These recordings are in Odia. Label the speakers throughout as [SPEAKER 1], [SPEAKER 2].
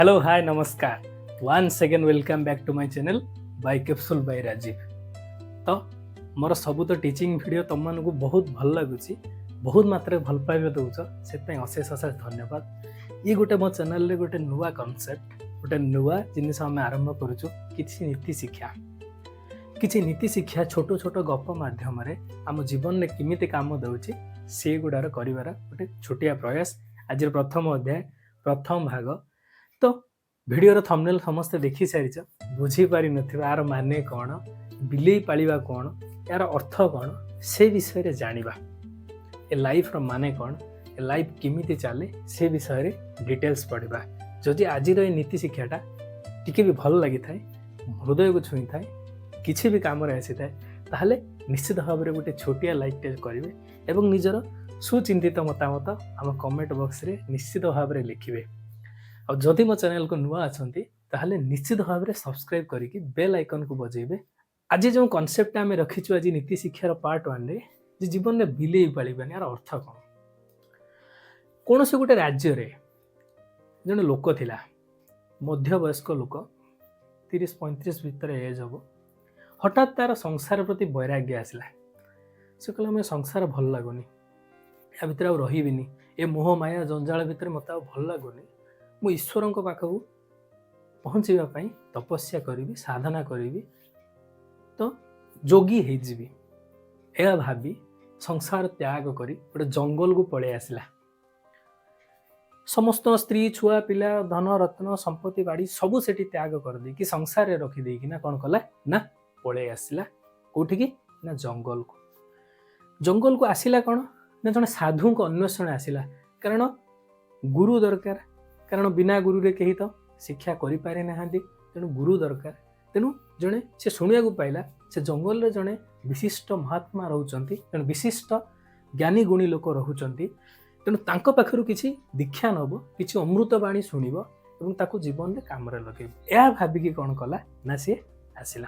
[SPEAKER 1] ହ୍ୟାଲୋ, ହାଏ, ନମସ୍କାର। One second, welcome back to my channel by Capsule by Rajiv. ତ ମୋର ସବୁ ତ ଟିଚିଂ ଭିଡ଼ିଓ ତୁମମାନଙ୍କୁ ବହୁତ ଭଲ ଲାଗୁଛି, ବହୁତ ମାତ୍ରାରେ ଭଲ ପାଇବା ଦେଉଛ, ସେଥିପାଇଁ ଅଶେଷ ଅଶେଷ ଧନ୍ୟବାଦ। ଇଏ ଗୋଟେ ମୋ ଚ୍ୟାନେଲରେ ଗୋଟେ ନୂଆ କନସେପ୍ଟ, ଗୋଟେ ନୂଆ ଜିନିଷ ଆମେ ଆରମ୍ଭ କରୁଛୁ। କିଛି ନୀତି ଶିକ୍ଷା, କିଛି ନୀତି ଶିକ୍ଷା ଛୋଟ ଛୋଟ ଗପ ମାଧ୍ୟମରେ ଆମ ଜୀବନରେ କେମିତି କାମ ଦେଉଛି, ସେଗୁଡ଼ାର କରିବାର ଗୋଟେ ଛୋଟିଆ ପ୍ରୟାସ। ଆଜିର ପ୍ରଥମ ଅଧ୍ୟାୟ, ପ୍ରଥମ ଭାଗ। ତ ଭିଡ଼ିଓର ଥମ୍ବନେଲ୍ ସମସ୍ତେ ଦେଖି ସାରିଛ, ବୁଝିପାରିନଥିବ ଏହାର ମାନେ କ'ଣ, ବିଲେଇ ପାଳିବା କ'ଣ, ଏହାର ଅର୍ଥ କ'ଣ, ସେ ବିଷୟରେ ଜାଣିବା। ଏ ଲାଇଫ୍ର ମାନେ କ'ଣ, ଏ ଲାଇଫ୍ କେମିତି ଚାଲେ, ସେ ବିଷୟରେ ଡିଟେଲ୍ସ ପଢ଼ିବା। ଯଦି ଆଜିର ଏ ନୀତି ଶିକ୍ଷାଟା ଟିକେ ବି ଭଲ ଲାଗିଥାଏ, ହୃଦୟକୁ ଛୁଇଁଥାଏ, କିଛି ବି କାମରେ ଆସିଥାଏ, ତାହେଲେ ନିଶ୍ଚିତ ଭାବରେ ଗୋଟେ ଛୋଟିଆ ଲାଇକ୍ଟେ କରିବେ ଏବଂ ନିଜର ସୁଚିନ୍ତିତ ମତାମତ ଆମ କମେଣ୍ଟ ବକ୍ସରେ ନିଶ୍ଚିତ ଭାବରେ ଲେଖିବେ। ଆଉ ଯଦି ମୋ ଚ୍ୟାନେଲକୁ ନୂଆ ଅଛନ୍ତି, ତାହେଲେ ନିଶ୍ଚିତ ଭାବରେ ସବସ୍କ୍ରାଇବ୍ କରିକି ବେଲ୍ ଆଇକନ୍କୁ ବଜେଇବେ। ଆଜି ଯେଉଁ କନସେପ୍ଟଟା ଆମେ ରଖିଛୁ ଆଜି ନୀତି ଶିକ୍ଷାର ପାର୍ଟ ୱାନ୍ରେ, ଯେ ଜୀବନରେ ବିଲେଇ ପାଳିବାନି, ଏହାର ଅର୍ଥ କ'ଣ? କୌଣସି ଗୋଟେ ରାଜ୍ୟରେ ଜଣେ ଲୋକ ଥିଲା, ମଧ୍ୟବୟସ୍କ ଲୋକ, 30-35 ଭିତରେ ଏଜ୍ ହେବ। ହଠାତ୍ ତାର ସଂସାର ପ୍ରତି ବୈରାଗ୍ୟ ଆସିଲା। ସେ କହିଲା, "ମୋ ସଂସାର ଭଲ ଲାଗୁନି, ୟା ଭିତରେ ଆଉ ରହିବିନି। ଏ ମୋହ ମାୟା ଜଞ୍ଜାଳ ଭିତରେ ମୋତେ ଆଉ ଭଲ ଲାଗୁନି। ମୁଁ ଈଶ୍ୱରଙ୍କ ପାଖକୁ ପହଞ୍ଚିବା ପାଇଁ ତପସ୍ୟା କରିବି, ସାଧନା କରିବି, ତ ଯୋଗୀ ହେଇଯିବି।" ଏହା ଭାବି ସଂସାର ତ୍ୟାଗ କରି ଗୋଟେ ଜଙ୍ଗଲକୁ ପଳେଇ ଆସିଲା। ସମସ୍ତ ସ୍ତ୍ରୀ, ଛୁଆ ପିଲା, ଧନ ରତ୍ନ, ସମ୍ପତ୍ତି ବାଡ଼ି ସବୁ ସେଠି ତ୍ୟାଗ କରିଦେଇକି, ସଂସାରରେ ରଖିଦେଇକି ନା କ'ଣ କଲା ନା ପଳେଇ ଆସିଲା। କୋଉଠିକି ନା ଜଙ୍ଗଲକୁ। ଜଙ୍ଗଲକୁ ଆସିଲା କ'ଣ ନା ଜଣେ ସାଧୁଙ୍କ ଅନ୍ୱେଷଣ ଆସିଲା, କାରଣ ଗୁରୁ ଦରକାର, କାରଣ ବିନା ଗୁରୁରେ କେହି ତ ଶିକ୍ଷା କରିପାରି ନାହାନ୍ତି। ତେଣୁ ଗୁରୁ ଦରକାର। ତେଣୁ ଜଣେ ସେ ଶୁଣିବାକୁ ପାଇଲା, ସେ ଜଙ୍ଗଲରେ ଜଣେ ବିଶିଷ୍ଟ ମହାତ୍ମା ରହୁଛନ୍ତି, ଜଣେ ବିଶିଷ୍ଟ ଜ୍ଞାନୀ ଗୁଣୀ ଲୋକ ରହୁଛନ୍ତି। ତେଣୁ ତାଙ୍କ ପାଖରୁ କିଛି ଦୀକ୍ଷା ନେବ, କିଛି ଅମୃତ ବାଣୀ ଶୁଣିବ ଏବଂ ତାକୁ ଜୀବନରେ କାମରେ ଲଗେଇବ। ଏହା ଭାବିକି କ'ଣ କଲା ନା ସିଏ ଆସିଲା।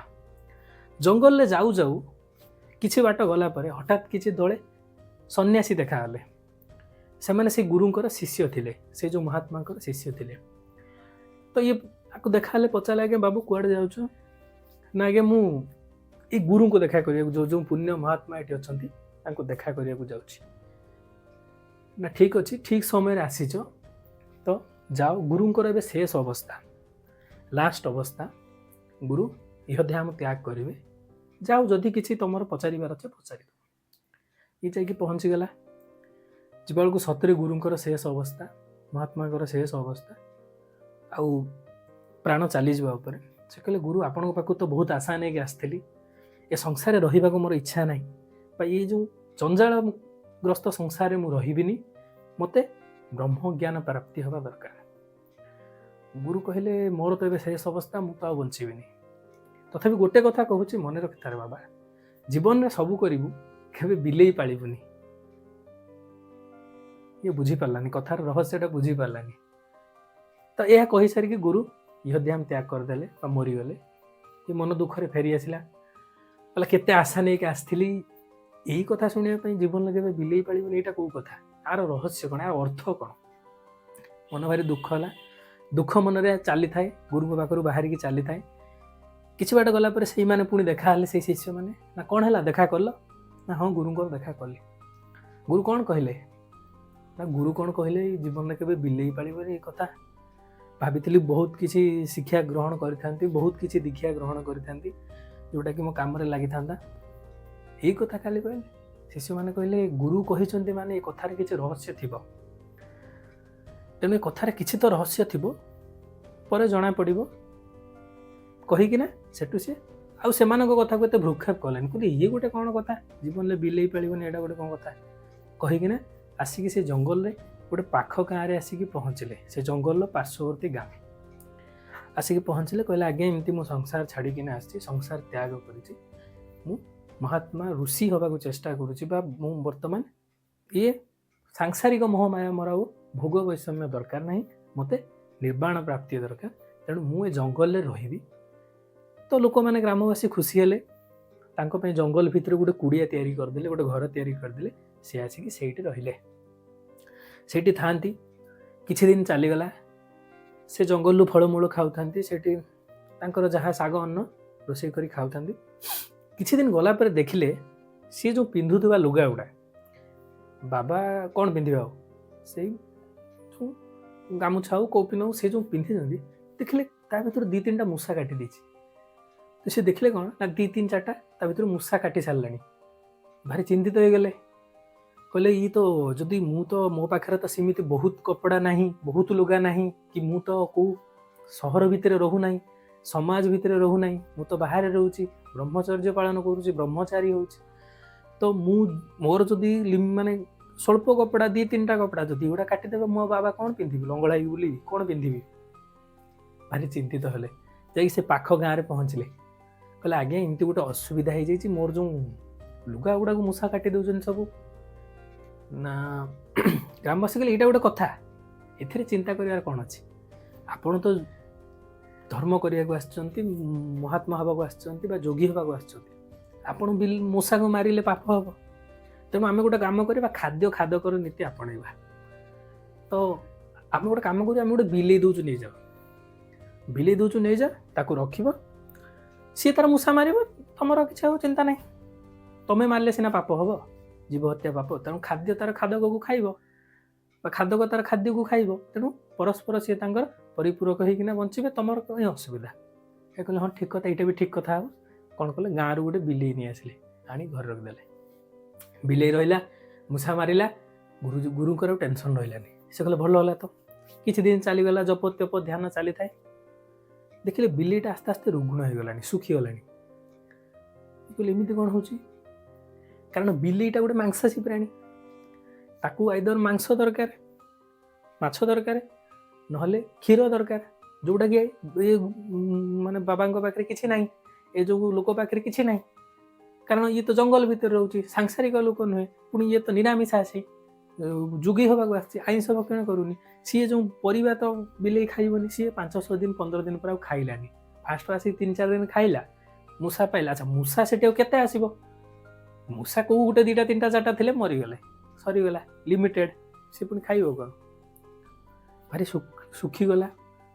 [SPEAKER 1] ଜଙ୍ଗଲରେ ଯାଉ ଯାଉ କିଛି ବାଟ ଗଲା ପରେ ହଠାତ୍ କିଛି ଦଳେ ସନ୍ନ୍ୟାସୀ ଦେଖାଗଲେ। ସେମାନେ ସେ ଗୁରୁଙ୍କର ଶିଷ୍ୟ ଥିଲେ, ସେ ଯେଉଁ ମହାତ୍ମାଙ୍କର ଶିଷ୍ୟ ଥିଲେ। ତ ଇଏ ଆକୁ ଦେଖାହେଲେ, ପଚାରିଲେ, "ଆଜ୍ଞା ବାବୁ, କୁଆଡ଼େ ଯାଉଛ?" "ନା ଆଜ୍ଞା, ମୁଁ ଏଇ ଗୁରୁଙ୍କୁ ଦେଖା କରିବାକୁ, ଯେଉଁ ଯେଉଁ ପୁଣ୍ୟ ମହାତ୍ମା ଏଠି ଅଛନ୍ତି, ତାଙ୍କୁ ଦେଖା କରିବାକୁ ଯାଉଛି।" "ନା, ଠିକ୍ ଅଛି, ଠିକ୍ ସମୟରେ ଆସିଛ, ତ ଯାଅ। ଗୁରୁଙ୍କର ଏବେ ଶେଷ ଅବସ୍ଥା, ଲାଷ୍ଟ ଅବସ୍ଥା, ଗୁରୁ ଇହଧାମ ତ୍ୟାଗ କରିବେ। ଯାଅ, ଯଦି କିଛି ତମର ପଚାରିବାର ଅଛି, ପଚାରିବ।" ଇଏ ଯାଇକି ପହଞ୍ଚିଗଲା। ଯିବା ବେଳକୁ ସତରେ ଗୁରୁଙ୍କର ଶେଷ ଅବସ୍ଥା, ମହାତ୍ମାଙ୍କର ଶେଷ ଅବସ୍ଥା ଆଉ ପ୍ରାଣ ଚାଲିଯିବା ଉପରେ। ସେ କହିଲେ, "ଗୁରୁ, ଆପଣଙ୍କ ପାଖକୁ ତ ବହୁତ ଆଶା ନେଇକି ଆସିଥିଲି। ଏ ସଂସାରରେ ରହିବାକୁ ମୋର ଇଚ୍ଛା ନାହିଁ ବା ଏଇ ଯେଉଁ ଜଞ୍ଜାଳଗ୍ରସ୍ତ ସଂସାରରେ ମୁଁ ରହିବିନି। ମୋତେ ବ୍ରହ୍ମଜ୍ଞାନ ପ୍ରାପ୍ତି ହେବା ଦରକାର।" ଗୁରୁ କହିଲେ, "ମୋର ତ ଏବେ ଶେଷ ଅବସ୍ଥା, ମୁଁ ତ ଆଉ ବଞ୍ଚିବିନି। ତଥାପି ଗୋଟେ କଥା କହୁଛି, ମନେ ରଖିଥାରେ ବାବା, ଜୀବନରେ ସବୁ କରିବୁ, କେବେ ବିଲେଇ ପାଳିବୁନି।" ଇଏ ବୁଝିପାରିଲାନି, କଥାର ରହସ୍ୟଟା ବୁଝିପାରିଲାନି। ତ ଏହା କହିସାରିକି ଗୁରୁ ଇହଧାମ ତ୍ୟାଗ କରିଦେଲେ ବା ମରିଗଲେ। ଇଏ ମନ ଦୁଃଖରେ ଫେରି ଆସିଲା। କହିଲା, "କେତେ ଆଶା ନେଇକି ଆସିଥିଲି ଏଇ କଥା ଶୁଣିବା ପାଇଁ, ଜୀବନରେ କେବେ ବିଲେଇ ପାଳିବୁନି, ଏଇଟା କୋଉ କଥା? ଆର ରହସ୍ୟ କ'ଣ? ଆର ଅର୍ଥ କ'ଣ?" ମନ ଭାରି ଦୁଃଖ ହେଲା। ଦୁଃଖ ମନରେ ଚାଲିଥାଏ, ଗୁରୁଙ୍କ ପାଖରୁ ବାହାରିକି ଚାଲିଥାଏ। କିଛି ବାଟ ଗଲା ପରେ ସେଇମାନେ ପୁଣି ଦେଖା ହେଲେ, ସେଇ ଶିଷ୍ୟମାନେ। "ନା, କ'ଣ ହେଲା, ଦେଖା କଲ?" "ନା, ହଁ, ଗୁରୁଙ୍କର ଦେଖା କଲି।" "ଗୁରୁ କ'ଣ କହିଲେ?" "ନା, ଗୁରୁ କ'ଣ କହିଲେ, ଏଇ ଜୀବନରେ କେବେ ବିଲେଇ ପାଳିବନି, ଏ କଥା। ଭାବିଥିଲି ବହୁତ କିଛି ଶିକ୍ଷା ଗ୍ରହଣ କରିଥାନ୍ତି, ବହୁତ କିଛି ଦୀକ୍ଷା ଗ୍ରହଣ କରିଥାନ୍ତି, ଯେଉଁଟାକି ମୋ କାମରେ ଲାଗିଥାନ୍ତା। ଏଇ କଥା ଖାଲି କହିଲେ।" ଶିଷ୍ୟମାନେ କହିଲେ, "ଗୁରୁ କହିଛନ୍ତି ମାନେ ଏ କଥାରେ କିଛି ରହସ୍ୟ ଥିବ। ତେଣୁ ଏ କଥାରେ କିଛି ତ ରହସ୍ୟ ଥିବ, ପରେ ଜଣା ପଡ଼ିବ," କହିକିନା ସେଠୁ ସିଏ ଆଉ ସେମାନଙ୍କ କଥାକୁ ଏତେ ଭ୍ରୂକ୍ଷେପ କଲେନି। କିନ୍ତୁ ଇଏ ଗୋଟେ କ'ଣ କଥା, ଜୀବନରେ ବିଲେଇ ପାଳିବନି, ଏଇଟା ଗୋଟେ କ'ଣ କଥା କହିକିନା ଆସିକି ସେ ଜଙ୍ଗଲରେ ଗୋଟେ ପାଖ ଗାଁରେ ଆସିକି ପହଞ୍ଚିଲେ। ସେ ଜଙ୍ଗଲର ପାର୍ଶ୍ୱବର୍ତ୍ତୀ ଗାଁ ଆସିକି ପହଞ୍ଚିଲେ। କହିଲେ, "ଆଜ୍ଞା, ଏମିତି ମୁଁ ସଂସାର ଛାଡ଼ିକିନା ଆସିଛି, ସଂସାର ତ୍ୟାଗ କରିଛି। ମୁଁ ମହାତ୍ମା ଋଷି ହେବାକୁ ଚେଷ୍ଟା କରୁଛି ବା ମୁଁ ବର୍ତ୍ତମାନ ଇଏ ସାଂସାରିକ ମୋହମାୟା ମୋର ଆଉ ଭୋଗ ବୈଷମ୍ୟ ଦରକାର ନାହିଁ। ମୋତେ ନିର୍ବାଣ ପ୍ରାପ୍ତି ଦରକାର। ତେଣୁ ମୁଁ ଏ ଜଙ୍ଗଲରେ ରହିବି।" ତ ଲୋକମାନେ, ଗ୍ରାମବାସୀ ଖୁସି ହେଲେ। ତାଙ୍କ ପାଇଁ ଜଙ୍ଗଲ ଭିତରେ ଗୋଟେ କୁଡ଼ିଆ ତିଆରି କରିଦେଲେ, ଗୋଟେ ଘର ତିଆରି କରିଦେଲେ। ସେ ଆସିକି ସେଇଠି ରହିଲେ, ସେଇଠି ଥାଆନ୍ତି। କିଛି ଦିନ ଚାଲିଗଲା। ସେ ଜଙ୍ଗଲରୁ ଫଳମୂଳ ଖାଉଥାନ୍ତି, ସେଠି ତାଙ୍କର ଯାହା ଶାଗ ଅନ୍ନ ରୋଷେଇ କରି ଖାଉଥାନ୍ତି। କିଛି ଦିନ ଗଲା ପରେ ଦେଖିଲେ ସିଏ ଯେଉଁ ପିନ୍ଧୁଥିବା ଲୁଗା ଗୁଡ଼ା, ବାବା କ'ଣ ପିନ୍ଧିବେ ଆଉ, ସେଇ ଯେଉଁ ଗାମୁଛା ହଉ କୌପିନ ହଉ, ସେ ଯେଉଁ ପିନ୍ଧିଛନ୍ତି, ଦେଖିଲେ ତା ଭିତରୁ 2 3ଟା ମୂଷା କାଟି ଦେଇଛି। ତ ସେ ଦେଖିଲେ କ'ଣ ନା 2 3 4ଟା ତା ଭିତରୁ ମୂଷା କାଟି ସାରିଲାଣି। ଭାରି ଚିନ୍ତିତ ହେଇଗଲେ। କହିଲେ ଇଏ ତ ଯଦି ମୁଁ ତ ମୋ ପାଖରେ ତ ସେମିତି ବହୁତ କପଡ଼ା ନାହିଁ, ବହୁତ ଲୁଗା ନାହିଁ, କି ମୁଁ ତ କେଉଁ ସହର ଭିତରେ ରହୁନାହିଁ, ସମାଜ ଭିତରେ ରହୁନାହିଁ, ମୁଁ ତ ବାହାରେ ରହୁଛି, ବ୍ରହ୍ମଚର୍ଯ୍ୟ ପାଳନ କରୁଛି, ବ୍ରହ୍ମଚାରୀ ହେଉଛି। ତ ମୁଁ ମୋର ଯଦି ମାନେ ସ୍ୱଳ୍ପ କପଡ଼ା 2 3ଟା କପଡ଼ା ଯଦି ଏଗୁଡ଼ା କାଟିଦେବେ, ମୋ ବାବା କ'ଣ ପିନ୍ଧିବି, ଲଙ୍ଗଳା ହେଇକି ବୁଲିବି, କ'ଣ ପିନ୍ଧିବି? ଭାରି ଚିନ୍ତିତ ହେଲେ। ଯାଇକି ସେ ପାଖ ଗାଁରେ ପହଞ୍ଚିଲେ। କହିଲେ ଆଜ୍ଞା ଏମିତି ଗୋଟେ ଅସୁବିଧା ହେଇଯାଇଛି, ମୋର ଯେଉଁ ଲୁଗା ଗୁଡ଼ାକୁ ମୂଷା କାଟି ଦେଉଛନ୍ତି ସବୁ। ନା ଗ୍ରାମବାସୀ କହିଲେ ଏଇଟା ଗୋଟେ କଥା, ଏଥିରେ ଚିନ୍ତା କରିବାର କ'ଣ ଅଛି? ଆପଣ ତ ଧର୍ମ କରିବାକୁ ଆସିଛନ୍ତି, ମହାତ୍ମା ହେବାକୁ ଆସିଛନ୍ତି ବା ଯୋଗୀ ହେବାକୁ ଆସିଛନ୍ତି। ଆପଣ ମୂଷାକୁ ମାରିଲେ ପାପ ହେବ। ତେଣୁ ଆମେ ଗୋଟେ କାମ କରିବା, ଖାଦ୍ୟ ଖାଦକର ନୀତି ଆପଣେଇବା। ତ ଆମେ ଗୋଟେ କାମ କରିବା, ଆମେ ଗୋଟେ ବିଲେଇ ଦେଉଛୁ ନେଇଯାଅ, ବିଲେଇ ଦେଉଛୁ ନେଇଯା, ତାକୁ ରଖିବ, ସିଏ ତାର ମୂଷା ମାରିବ, ତମର କିଛି ଆଉ ଚିନ୍ତା ନାହିଁ। ତମେ ମାରିଲେ ସିନା ପାପ ହେବ, ଜୀବ ହତ୍ୟା ପାପ। ତେଣୁ ଖାଦ୍ୟ ତାର ଖାଦକକୁ ଖାଇବ ବା ଖାଦକ ତାର ଖାଦ୍ୟକୁ ଖାଇବ। ତେଣୁ ପରସ୍ପର ସିଏ ତାଙ୍କର ପରିପୂରକ ହେଇକିନା ବଞ୍ଚିବେ, ତମର କାହିଁ ଅସୁବିଧା? ଏ କହିଲେ ହଁ ଠିକ୍ କଥା, ଏଇଟା ବି ଠିକ୍ କଥା ହେବ। କ'ଣ କଲେ, ଗାଁରୁ ଗୋଟେ ବିଲେଇ ନେଇ ଆସିଲେ, ଆଣି ଘରେ ରଖିଦେଲେ। ବିଲେଇ ରହିଲା, ମୂଷା ମାରିଲା, ଗୁରୁଙ୍କର ଆଉ ଟେନସନ୍ ରହିଲାନି। ସେ କହିଲେ ଭଲ ହେଲା ତ। କିଛି ଦିନ ଚାଲିଗଲା, ଜପ ତପ ଧ୍ୟାନ ଚାଲିଥାଏ। ଦେଖିଲେ ବିଲେଇଟା ଆସ୍ତେ ଆସ୍ତେ ରୁଗ୍ଣ ହେଇଗଲାଣି, ଶୁଖିଗଲାଣି। କହିଲେ ଏମିତି କ'ଣ ହେଉଛି? କାରଣ ବିଲେଇଟା ଗୋଟେ ମାଂସାଶୀ ପ୍ରାଣୀ, ତାକୁ ଆଇଦର ମାଂସ ଦରକାର, ମାଛ ଦରକାର, ନହେଲେ କ୍ଷୀର ଦରକାର, ଯେଉଁଟାକି ଏ ମାନେ ବାବାଙ୍କ ପାଖରେ କିଛି ନାହିଁ, ଏ ଯେଉଁ ଲୋକ ପାଖରେ କିଛି ନାହିଁ। କାରଣ ଇଏ ତ ଜଙ୍ଗଲ ଭିତରେ ରହୁଛି, ସାଂସାରିକ ଲୋକ ନୁହେଁ, ପୁଣି ଇଏ ତ ନିରାମିଷାସୀ, ଯୋଗୀ ହେବାକୁ ଆସିଛି, ଆଇଁଷ ଭକ୍ଷଣ କରୁନି। ସିଏ ଯେଉଁ ପରିବା ତ ବିଲେଇ ଖାଇବନି, ସିଏ 5 6 ଦିନ 15 ଦିନ ପରେ ଆଉ ଖାଇଲାନି। ଫାଷ୍ଟ ଆସିକି 3 4 ଦିନ ଖାଇଲା, ମୂଷା ପାଇଲା। ଆଚ୍ଛା ମୂଷା ସେଠି ଆଉ କେତେ ଆସିବ? ମୂଷା କେଉଁ ଗୋଟେ 2ଟା 3ଟା 4ଟା ଥିଲେ ମରିଗଲେ, ସରିଗଲା, ଲିମିଟେଡ୍। ସେ ପୁଣି ଖାଇବ କ'ଣ? ଭାରି ଶୁଖିଗଲା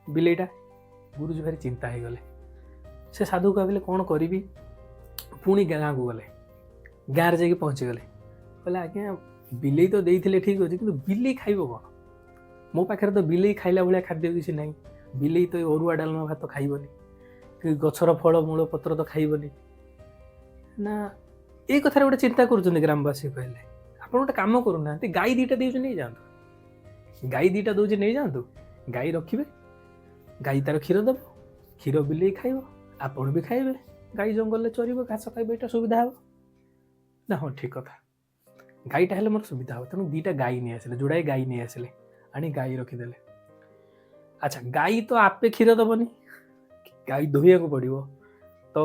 [SPEAKER 1] ବିଲେଇଟା। ଗୁରୁଜୀ ଭାରି ଚିନ୍ତା ହେଇଗଲେ। ସେ ସାଧୁକୁ ଭାବିଲେ କ'ଣ କରିବି? ପୁଣି ଗାଁକୁ ଗଲେ, ଗାଁରେ ଯାଇକି ପହଞ୍ଚିଗଲେ। କହିଲେ ଆଜ୍ଞା ବିଲେଇ ତ ଦେଇଥିଲେ ଠିକ୍ ଅଛି, କିନ୍ତୁ ବିଲେଇ ଖାଇବ କ'ଣ? ମୋ ପାଖରେ ତ ବିଲେଇ ଖାଇଲା ଭଳିଆ ଖାଦ୍ୟ କିଛି ନାହିଁ। ବିଲେଇ ତ ଅରୁଆ ଡାଲମା ଭାତ ଖାଇବନି, କି ଗଛର ଫଳ ମୂଳ ପତ୍ର ତ ଖାଇବନି ନା। ଏଇ କଥାରେ ଗୋଟେ ଚିନ୍ତା କରୁଛନ୍ତି ଗ୍ରାମବାସୀ। କହିଲେ ଆପଣ ଗୋଟେ କାମ କରୁନାହାନ୍ତି, ଗାଈ 2ଟା ଦେଉଛନ୍ତି ନେଇଯାଆନ୍ତୁ, ଗାଈ 2ଟା ଦେଉଛି ନେଇଯାଆନ୍ତୁ, ଗାଈ ରଖିବେ, ଗାଈ ତାର କ୍ଷୀର ଦେବ, କ୍ଷୀର ବିଲେଇ ଖାଇବ, ଆପଣ ବି ଖାଇବେ, ଗାଈ ଜଙ୍ଗଲରେ ଚରିବ, ଘାସ ଖାଇବ, ଏଇଟା ସୁବିଧା ହେବ ନା? ହଁ ଠିକ୍ କଥା, ଗାଈଟା ହେଲେ ମୋର ସୁବିଧା ହେବ। ତେଣୁ 2ଟା ଗାଈ ନେଇ ଆସିଲେ, ଯୋଡ଼ାଏ ଗାଈ ନେଇ ଆସିଲେ, ଆଣି ଗାଈ ରଖିଦେଲେ। ଆଚ୍ଛା ଗାଈ ତ ଆପେ କ୍ଷୀର ଦେବନି, ଗାଈ ଧୋଇବାକୁ ପଡ଼ିବ, ତ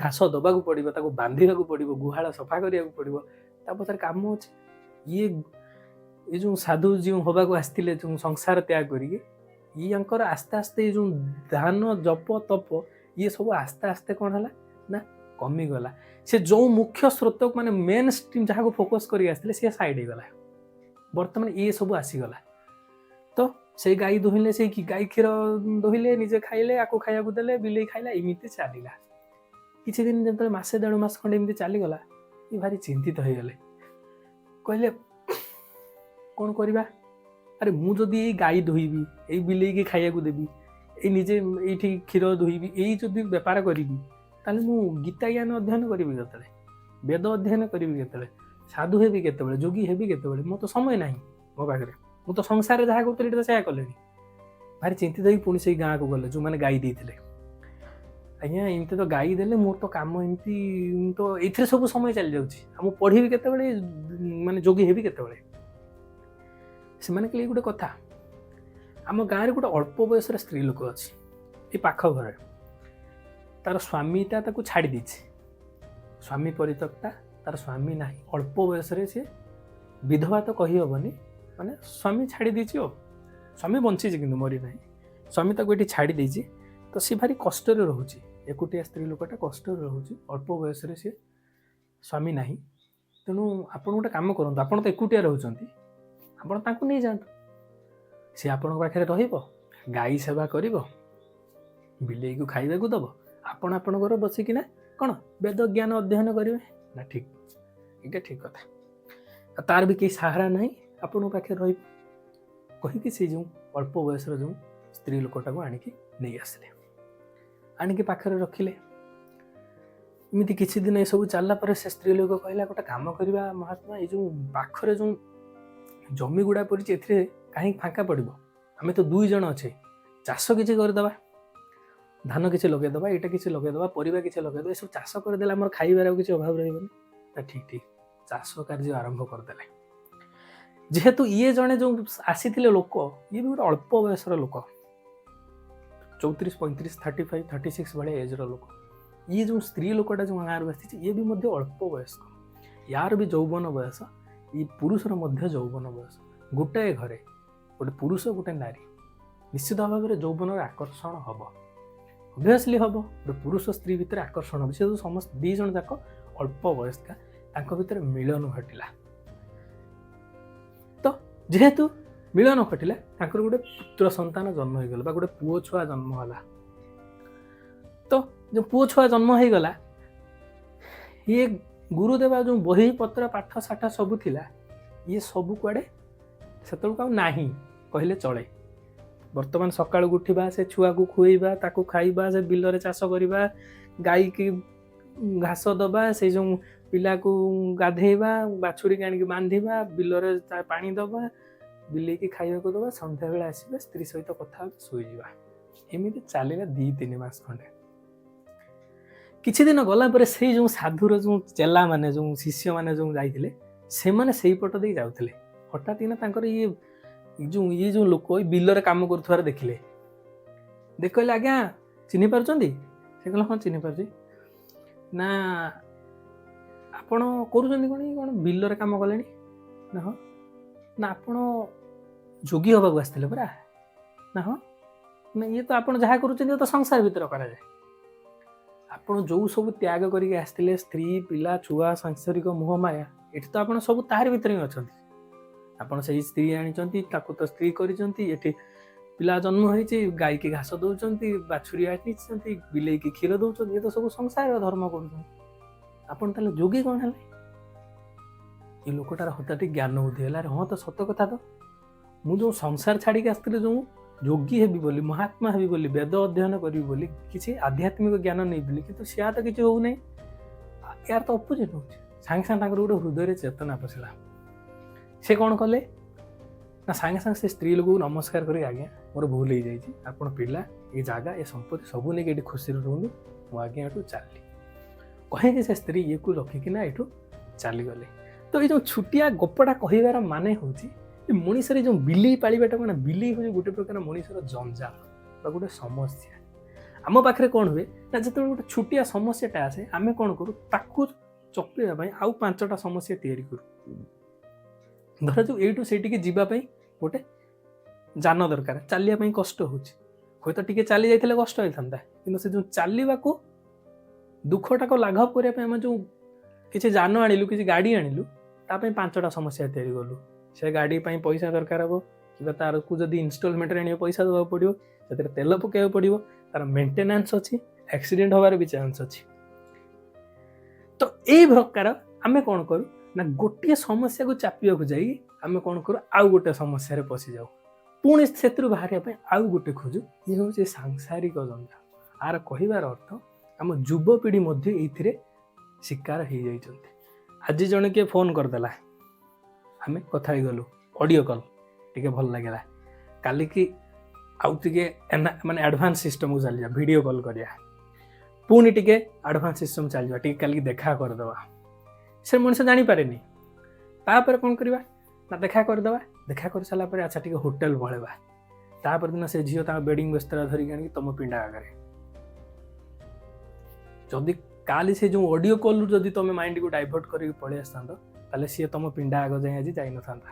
[SPEAKER 1] ଘାସ ଦେବାକୁ ପଡ଼ିବ, ତାକୁ ବାନ୍ଧିବାକୁ ପଡ଼ିବ, ଗୁହାଳ ସଫା କରିବାକୁ ପଡ଼ିବ, ତା ପଛରେ କାମ ଅଛି। ଇଏ ଏ ଯେଉଁ ସାଧୁ ଯେଉଁ ହେବାକୁ ଆସିଥିଲେ, ଯେଉଁ ସଂସାର ତ୍ୟାଗ କରିକି, ଇଏ ୟାଙ୍କର ଆସ୍ତେ ଆସ୍ତେ ଏ ଯେଉଁ ଧ୍ୟାନ ଜପ ତପ ଇଏ ସବୁ ଆସ୍ତେ ଆସ୍ତେ କ'ଣ ହେଲା ନା କମିଗଲା। ସେ ଯେଉଁ ମୁଖ୍ୟ ସ୍ରୋତକୁ ମାନେ ମେନ୍ ଷ୍ଟ୍ରିମ୍ ଯାହାକୁ ଫୋକସ୍ କରିକି ଆସିଥିଲେ, ସିଏ ସାଇଡ୍ ହେଇଗଲା। ବର୍ତ୍ତମାନ ଇଏ ସବୁ ଆସିଗଲା। ତ ସେଇ ଗାଈ ଦୁହିଁଲେ, ସେଇ ଗାଈ କ୍ଷୀର ଦୁହିଁଲେ, ନିଜେ ଖାଇଲେ, ଆକୁ ଖାଇବାକୁ ଦେଲେ, ବିଲେଇ ଖାଇଲା, ଏମିତି ଚାଲିଲା। କିଛି ଦିନ ଯେତେବେଳେ ମାସେ ଦେଢ଼ ମାସ ଖଣ୍ଡେ ଏମିତି ଚାଲିଗଲା, ଇଏ ଭାରି ଚିନ୍ତିତ ହେଇଗଲେ। କହିଲେ କ'ଣ କରିବା? ଆରେ ମୁଁ ଯଦି ଏଇ ଗାଈ ଧୋଇବି, ଏଇ ବିଲେଇକି ଖାଇବାକୁ ଦେବି, ଏଇ ନିଜେ ଏଇଠି କ୍ଷୀର ଧୋଇବି, ଏଇ ଯଦି ବେପାର କରିବି, ତାହେଲେ ମୁଁ ଗୀତା ଜ୍ଞାନ ଅଧ୍ୟୟନ କରିବି କେତେବେଳେ, ବେଦ ଅଧ୍ୟୟନ କରିବି କେତେବେଳେ, ସାଧୁ ହେବି କେତେବେଳେ, ଯୋଗୀ ହେବି କେତେବେଳେ? ମୋର ତ ସମୟ ନାହିଁ ମୋ ପାଖରେ, ମୁଁ ତ ସଂସାରରେ ଯାହା କରୁଥିଲି ଏଇଟା ତ ସେୟା କଲେଣି। ଭାରି ଚିନ୍ତିତ ହେଇକି ପୁଣି ସେଇ ଗାଁକୁ ଗଲେ ଯେଉଁମାନେ ଗାଈ ଦେଇଥିଲେ। ଆଜ୍ଞା ଏମିତି ତ ଗାଈ ଦେଲେ, ମୋର ତ କାମ ଏମିତି, ମୁଁ ତ ଏଇଥିରେ ସବୁ ସମୟ ଚାଲିଯାଉଛି, ଆଉ ମୁଁ ପଢ଼ିବି କେତେବେଳେ, ମାନେ ଯୋଗୀ ହେବି କେତେବେଳେ? ସେମାନେ କହିଲେ ଗୋଟେ କଥା, ଆମ ଗାଁରେ ଗୋଟେ ଅଳ୍ପ ବୟସର ସ୍ତ୍ରୀ ଲୋକ ଅଛି ଏ ପାଖ ଘରେ, ତାର ସ୍ୱାମୀଟା ତାକୁ ଛାଡ଼ି ଦେଇଛି, ସ୍ୱାମୀ ପରିତ୍ୟକ୍ତା, ତାର ସ୍ୱାମୀ ନାହିଁ, ଅଳ୍ପ ବୟସରେ ସିଏ ବିଧବା ତ କହିହେବନି, ମାନେ ସ୍ୱାମୀ ଛାଡ଼ି ଦେଇଛି, ଆଉ ସ୍ୱାମୀ ବଞ୍ଚିଛି କିନ୍ତୁ ମରି ନାହିଁ, ସ୍ୱାମୀ ତାକୁ ଏଠି ଛାଡ଼ି ଦେଇଛି। ତ ସିଏ ଭାରି କଷ୍ଟରେ ରହୁଛି, ଏକୁଟିଆ ସ୍ତ୍ରୀ ଲୋକଟା କଷ୍ଟରେ ରହୁଛି, ଅଳ୍ପ ବୟସରେ ସିଏ, ସ୍ୱାମୀ ନାହିଁ। ତେଣୁ ଆପଣ ଗୋଟେ କାମ କରନ୍ତୁ, ଆପଣ ତ ଏକୁଟିଆ ରହୁଛନ୍ତି, ଆପଣ ତାଙ୍କୁ ନେଇଯାଆନ୍ତୁ, ସିଏ ଆପଣଙ୍କ ପାଖରେ ରହିବ, ଗାଈ ସେବା କରିବ, ବିଲେଇକୁ ଖାଇବାକୁ ଦେବ, ଆପଣ ଆପଣଙ୍କର ବସିକିନା କ'ଣ ବେଦ ଜ୍ଞାନ ଅଧ୍ୟୟନ କରିବେ ନା? ଠିକ୍, ଏଇଟା ଠିକ୍ କଥା। ଆଉ ତାର ବି କେହି ସାହାରା ନାହିଁ, ଆପଣଙ୍କ ପାଖରେ ରହିବ କହିକି ସେ ଯେଉଁ ଅଳ୍ପ ବୟସର ଯେଉଁ ସ୍ତ୍ରୀ ଲୋକଟାକୁ ଆଣିକି ନେଇ ଆସିଲେ, ଆଣିକି ପାଖରେ ରଖିଲେ। ଏମିତି କିଛି ଦିନ ଏସବୁ ଚାଲିଲା ପରେ ସେ ସ୍ତ୍ରୀ ଲୋକ କହିଲା, ଗୋଟେ କାମ କରିବା ମହାତ୍ମା, ଏଇ ଯେଉଁ ପାଖରେ ଯେଉଁ ଜମି ଗୁଡ଼ା ପଡ଼ିଛି ଏଥିରେ କାହିଁକି ଫାଙ୍କା ପଡ଼ିବ, ଆମେ ତ ଦୁଇ ଜଣ ଅଛେ, ଚାଷ କିଛି କରିଦେବା, ଧାନ କିଛି ଲଗେଇଦେବା, ଏଇଟା କିଛି ଲଗେଇଦେବା, ପରିବା କିଛି ଲଗେଇଦେବା, ଏସବୁ ଚାଷ କରିଦେଲେ ଆମର ଖାଇବାର ଆଉ କିଛି ଅଭାବ ରହିବନି। ନା ଠିକ୍ ଠିକ୍, ଚାଷ କାର୍ଯ୍ୟ ଆରମ୍ଭ କରିଦେଲେ। ଯେହେତୁ ଇଏ ଜଣେ ଯେଉଁ ଆସିଥିଲେ ଲୋକ, ଇଏ ବି ଗୋଟେ ଅଳ୍ପ ବୟସର ଲୋକ, 34 35, 35 36 ଭଳିଆ ଏଜ୍ର ଲୋକ। ଇଏ ଯେଉଁ ସ୍ତ୍ରୀ ଲୋକଟା ଯେଉଁ ଗାଁରୁ ଆସିଛି, ଇଏ ବି ମଧ୍ୟ ଅଳ୍ପ ବୟସ୍କ, ୟାର ବି ଯୌବନ ବୟସ, ଇଏ ପୁରୁଷର ମଧ୍ୟ ଯୌବନ ବୟସ। ଗୋଟାଏ ଘରେ ଗୋଟେ ପୁରୁଷ ଗୋଟେ ନାରୀ, ନିଶ୍ଚିତ ଭାବରେ ଯୌବନର ଆକର୍ଷଣ ହେବ, ଅବଭିୟସଲି ହେବ। ଗୋଟେ ପୁରୁଷ ସ୍ତ୍ରୀ ଭିତରେ ଆକର୍ଷଣ ହେବ। ସେ ସମସ୍ତ ଦୁଇ ଜଣ ଯାକ ଅଳ୍ପ ବୟସ୍କା, ତାଙ୍କ ଭିତରେ ମିଳନ ଘଟିଲା। ତ ଯେହେତୁ ମିଳନ ଘଟିଲା, ତାଙ୍କର ଗୋଟେ ପୁତ୍ର ସନ୍ତାନ ଜନ୍ମ ହେଇଗଲା ବା ଗୋଟେ ପୁଅ ଛୁଆ ଜନ୍ମ ହେଲା। ତ ଯେଉଁ ପୁଅ ଛୁଆ ଜନ୍ମ ହେଇଗଲା, ଇଏ ଗୁରୁଦେବ ଯେଉଁ ବହି ପତ୍ର ପାଠ ସାଠ ସବୁ ଥିଲା, ଇଏ ସବୁ କୁଆଡ଼େ ସେତେବେଳକୁ ଆଉ ନାହିଁ କହିଲେ ଚଳେ। ବର୍ତ୍ତମାନ ସକାଳୁ ଉଠିବା, ସେ ଛୁଆକୁ ଖୁଏଇବା, ତାକୁ ଖାଇବା, ସେ ବିଲରେ ଚାଷ କରିବା, ଗାଈକି ଘାସ ଦେବା, ସେଇ ଯେଉଁ ପିଲାକୁ ଗାଧେଇବା, ବାଛୁରୀକି ଆଣିକି ବାନ୍ଧିବା, ବିଲରେ ତା ପାଣି ଦେବା, ବିଲେଇକି ଖାଇବାକୁ ଦେବା, ସନ୍ଧ୍ୟାବେଳେ ଆସିବା, ସ୍ତ୍ରୀ ସହିତ କଥା ହେବା, ଶୋଇଯିବା। ଏମିତି ଚାଲିଲା 2-3 ମାସ ଖଣ୍ଡେ। କିଛି ଦିନ ଗଲା ପରେ ସେଇ ଯେଉଁ ସାଧୁର ଯେଉଁ ଚେଲାମାନେ, ଯେଉଁ ଶିଷ୍ୟମାନେ ଯେଉଁ ଯାଇଥିଲେ, ସେମାନେ ସେଇପଟ ଦେଇ ଯାଉଥିଲେ। ହଠାତ୍ କିନା ତାଙ୍କର ଇଏ ଯେଉଁ ଲୋକ ଏଇ ବିଲରେ କାମ କରୁଥିବାର ଦେଖିଲେ। ଦେଖି କହିଲେ, ଆଜ୍ଞା ଚିହ୍ନି ପାରୁଛନ୍ତି? ସେ କହିଲେ, ହଁ ଚିହ୍ନି ପାରୁଛି। ନା ଆପଣ କରୁଛନ୍ତି କ'ଣ, ଇଏ କ'ଣ ବିଲରେ କାମ କଲେଣି? ନା ହଁ। ନା ଆପଣ ଯୋଗୀ ହେବାକୁ ଆସିଥିଲେ ପରା? ନା ହଁ। ନା ଇଏ ତ ଆପଣ ଯାହା କରୁଛନ୍ତି ତ ସଂସାର ଭିତରେ କରାଯାଏ। ଆପଣ ଯେଉଁ ସବୁ ତ୍ୟାଗ କରିକି ଆସିଥିଲେ, ସ୍ତ୍ରୀ ପିଲା ଛୁଆ ସାଂସାରିକ ମୋହ ମାୟା, ଏଠି ତ ଆପଣ ସବୁ ତାହାରି ଭିତରେ ହିଁ ଅଛନ୍ତି। ଆପଣ ସେଇ ସ୍ତ୍ରୀ ଆଣିଛନ୍ତି, ତାକୁ ତ ସ୍ତ୍ରୀ କରିଛନ୍ତି, ଏଠି ପିଲା ଜନ୍ମ ହେଇଛି, ଗାଈକି ଘାସ ଦଉଛନ୍ତି, ବାଛୁରୀ ଆଣିଛନ୍ତି, ବିଲେଇକି କ୍ଷୀର ଦଉଛନ୍ତି, ଏ ତ ସବୁ ସଂସାର ଧର୍ମ କରୁଛନ୍ତି। ଆପଣ ତାହେଲେ ଯୋଗୀ କ'ଣ ହେଲେ? ଏ ଲୋକଟାର ହଠାତ୍ ଜ୍ଞାନ ବୁଦ୍ଧି ହେଲା, ଆରେ ହଁ ତ ସତ କଥା ତ, ମୁଁ ଯେଉଁ ସଂସାର ଛାଡ଼ିକି ଆସିଥିଲି ଯେଉଁ ଯୋଗୀ ହେବି ବୋଲି, ମହାତ୍ମା ହେବି ବୋଲି, ବେଦ ଅଧ୍ୟୟନ କରିବି ବୋଲି, କିଛି ଆଧ୍ୟାତ୍ମିକ ଜ୍ଞାନ ନେବି ବୋଲି, କିନ୍ତୁ ସେୟା ତ କିଛି ହଉନାହିଁ, ୟାର ତ ଅପୋଜିଟ୍ ହେଉଛି। ସାଙ୍ଗେ ସାଙ୍ଗେ ତାଙ୍କର ଗୋଟେ ହୃଦୟରେ ଚେତନା ପଶିଲା। ସେ କ'ଣ କଲେ ନା ସାଙ୍ଗେ ସାଙ୍ଗେ ସେ ସ୍ତ୍ରୀ ଲୋକକୁ ନମସ୍କାର କରି, ଆଜ୍ଞା ମୋର ଭୁଲ ହେଇଯାଇଛି, ଆପଣ ପିଲା, ଏ ଜାଗା, ଏ ସମ୍ପତ୍ତି ସବୁ ନେଇକି ଏଠି ଖୁସିରେ ରୁହନ୍ତୁ, ମୁଁ ଆଜ୍ଞା ଏଠୁ ଚାଲିଲି କହିକି ସେ ସ୍ତ୍ରୀ ଇଏକୁ ରଖିକିନା ଏଠୁ ଚାଲିଗଲେ। ତ ଏଇ ଯେଉଁ ଛୋଟିଆ ଗପଟା କହିବାର ମାନେ ହେଉଛି ଏ ମଣିଷର ଏ ଯେଉଁ ବିଲେଇ ପାଳିବାଟା କ'ଣ, ବିଲେଇ ହେଉଛି ଗୋଟେ ପ୍ରକାର ମଣିଷର ଜଞ୍ଜାଳ ବା ଗୋଟେ ସମସ୍ୟା। ଆମ ପାଖରେ କ'ଣ ହୁଏ ନା ଯେତେବେଳେ ଗୋଟେ ଛୋଟିଆ ସମସ୍ୟାଟା ଆସେ, ଆମେ କ'ଣ କରୁ, ତାକୁ ଚପେଇବା ପାଇଁ ଆଉ 5ଟା ସମସ୍ୟା ତିଆରି କରୁ। ଧରାଯାଉ ଏଇଠୁ ସେଇଠିକି ଯିବା ପାଇଁ ଗୋଟେ ଯାନ ଦରକାର, ଚାଲିବା ପାଇଁ କଷ୍ଟ ହେଉଛି, ହୁଏତ ଟିକେ ଚାଲି ଯାଇଥିଲେ କଷ୍ଟ ହେଇଥାନ୍ତା, କିନ୍ତୁ ସେ ଯେଉଁ ଚାଲିବାକୁ ଦୁଃଖଟାକୁ ଲାଘବ କରିବା ପାଇଁ ଆମେ ଯେଉଁ କିଛି ଯାନ ଆଣିଲୁ, କିଛି ଗାଡ଼ି ଆଣିଲୁ, ତା ପାଇଁ 5ଟା ସମସ୍ୟା ତିଆରି କଲୁ। ସେ ଗାଡ଼ି ପାଇଁ ପଇସା ଦରକାର ହେବ, କିମ୍ବା ତାରକୁ ଯଦି ଇନଷ୍ଟଲମେଣ୍ଟରେ ଆଣିବ ପଇସା ଦେବାକୁ ପଡ଼ିବ, ସେଥିରେ ତେଲ ପକାଇବାକୁ ପଡ଼ିବ, ତାର ମେଣ୍ଟେନାନ୍ସ ଅଛି, ଆକ୍ସିଡେଣ୍ଟ ହେବାର ବି ଚାନ୍ସ ଅଛି। ତ ଏଇ ପ୍ରକାର ଆମେ କ'ଣ କରୁ ନା ଗୋଟିଏ ସମସ୍ୟାକୁ ଚାପିବାକୁ ଯାଇ ଆମେ କ'ଣ କରୁ, ଆଉ ଗୋଟେ ସମସ୍ୟାରେ ପଶିଯାଉ, ପୁଣି ସେଥିରୁ ବାହାରିବା ପାଇଁ ଆଉ ଗୋଟେ ଖୋଜୁ। ଇଏ ହେଉଛି ସାଂସାରିକ ଜଞ୍ଜାଳ। ଆର କହିବାର ଅର୍ଥ ଆମ ଯୁବପିଢ଼ି ମଧ୍ୟ ଏଇଥିରେ ଶିକାର ହେଇଯାଇଛନ୍ତି। ଆଜି ଜଣେ କିଏ ଫୋନ୍ କରିଦେଲା, ଆମେ କଥା ହେଇଗଲୁ, ଅଡ଼ିଓ କଲ୍, ଟିକେ ଭଲ ଲାଗିଲା। କାଲିକି ଆଉ ଟିକେ ମାନେ ଆଡ଼ଭାନ୍ସ ସିଷ୍ଟମକୁ ଚାଲିଯିବା, ଭିଡ଼ିଓ କଲ୍ କରିବା, ପୁଣି ଟିକେ ଆଡ଼ଭାନ୍ସ ସିଷ୍ଟମ ଚାଲିଯିବା, ଟିକେ କାଲିକି ଦେଖା କରିଦେବା। ସେ ମଣିଷ ଜାଣିପାରେନି। ତାପରେ କ'ଣ କରିବା ନା ଦେଖା କରିଦେବା, ଦେଖା କରିସାରିଲା ପରେ ଆଚ୍ଛା ଟିକେ ହୋଟେଲ ପଳେଇବା। ତାପର ଦିନ ସେ ଝିଅ ତାଙ୍କ ବେଡ଼ିଂ ବିସ୍ତରା ଧରିକି ଆଣିକି ତମ ପିଣ୍ଡା ଆଗରେ। ଯଦି କାଲି ସେ ଯେଉଁ ଅଡ଼ିଓ କଲ୍ରୁ ଯଦି ତମେ ମାଇଣ୍ଡକୁ ଡାଇଭର୍ଟ କରିକି ପଳେଇ ଆସିଥାନ୍ତ, ତାହେଲେ ସିଏ ତମ ପିଣ୍ଡା ଆଗ ଯାଏଁ ଆଜି ଯାଇନଥାନ୍ତା।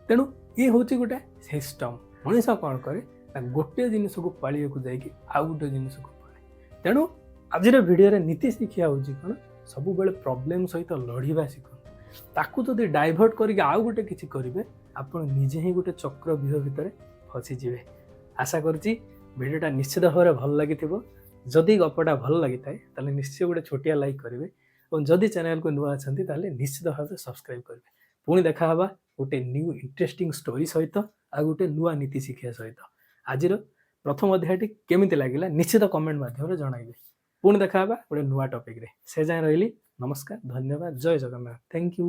[SPEAKER 1] ତେଣୁ ଇଏ ହେଉଛି ଗୋଟେ ସିଷ୍ଟମ। ମଣିଷ କ'ଣ କରେ ନା ଗୋଟିଏ ଜିନିଷକୁ ପାଳିବାକୁ ଯାଇକି ଆଉ ଗୋଟେ ଜିନିଷକୁ ପାଳେ। ତେଣୁ ଆଜିର ଭିଡ଼ିଓରେ ନୀତି ଶିକ୍ଷା ହେଉଛି କ'ଣ, ସବୁବେଳେ ପ୍ରୋବ୍ଲେମ୍ ସହିତ ଲଢ଼ିବା ଶିଖନ୍ତୁ। ତାକୁ ଯଦି ଡାଇଭର୍ଟ କରିକି ଆଉ ଗୋଟେ କିଛି କରିବେ, ଆପଣ ନିଜେ ହିଁ ଗୋଟେ ଚକ୍ରବ୍ୟୁହ ଭିତରେ ଫସିଯିବେ। ଆଶା କରୁଛି ଭିଡ଼ିଓଟା ନିଶ୍ଚିତ ଭାବରେ ଭଲ ଲାଗିଥିବ। ଯଦି ଗପଟା ଭଲ ଲାଗିଥାଏ, ତାହେଲେ ନିଶ୍ଚୟ ଗୋଟେ ଛୋଟିଆ ଲାଇକ୍ କରିବେ ଏବଂ ଯଦି ଚ୍ୟାନେଲକୁ ନୂଆ ଅଛନ୍ତି, ତାହେଲେ ନିଶ୍ଚିତ ଭାବରେ ସବସ୍କ୍ରାଇବ୍ କରିବେ। ପୁଣି ଦେଖା ହେବା ଗୋଟେ ନ୍ୟୁ ଇଣ୍ଟରେଷ୍ଟିଂ ଷ୍ଟୋରି ସହିତ ଆଉ ଗୋଟେ ନୂଆ ନୀତି ଶିକ୍ଷା ସହିତ। ଆଜିର ପ୍ରଥମ ଅଧ୍ୟାୟଟି କେମିତି ଲାଗିଲା, ନିଶ୍ଚିତ କମେଣ୍ଟ ମାଧ୍ୟମରେ ଜଣାଇବେ। ପୁଣି ଦେଖା ହେବା ଗୋଟେ ନୂଆ ଟପିକରେ। ସେ ଯାଏଁ ରହିଲି। ନମସ୍କାର, ଧନ୍ୟବାଦ, ଜୟ ଜଗନ୍ନାଥ। Thank you.